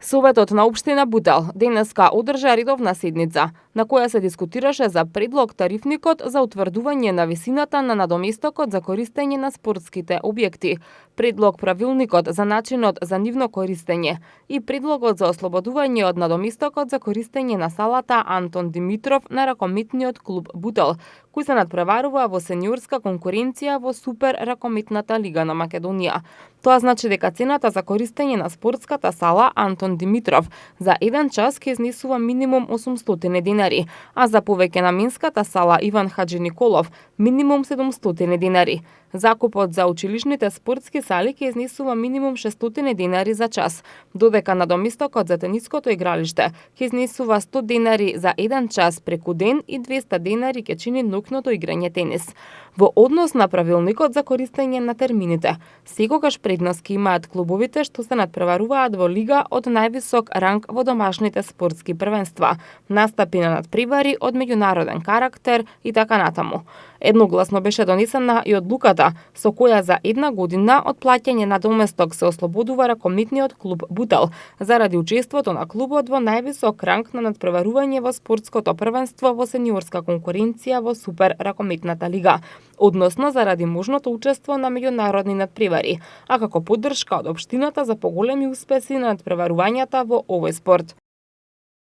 Советот на општина Бутел денеска одржа редовна седница, на која се дискутираше за предлог тарифникот за утврдување на висината на надоместокот за користење на спортските објекти, предлог правилникот за начинот за нивно користење и предлогот за ослободување од надоместокот за користење на салата Антон Димитров на ракометниот клуб Бутел, кој се надпреварува во сениорска конкуренција во Супер ракометната лига на Македонија. Тоа значи дека цената за користење на спортската сала Антон Димитров за 1 час ќе изнесува минимум 800 денари, а за повеќе наменската сала Иван Хаджи Николов минимум 700 денари. Закупот за училишните спортски сали ќе изнесува минимум 600 денари за час, додека надоместокот за тениското игралиште ќе изнесува 100 денари за 1 час преку ден и 200 денари ќе чини ноќното играње тенис. Во однос на правилникот за користење на термините, секогаш предност ќе имаат клубовите што се надпреваруваат во лига од највисок ранг во домашните спортски првенства, настапи на надпревари од меѓународен карактер и така натаму. Едногласно беше донесена и одлуката со која за 1 година од плаќање на доместок се ослободува ракометниот клуб Бутел заради учеството на клубот во највисок ранг на надпреварување во спортското првенство во сениорска конкуренција во Супер ракометната лига, односно заради можното учество на меѓународни надпревари, а како поддршка од општината за поголеми успеси на надпреварувањата во овој спорт.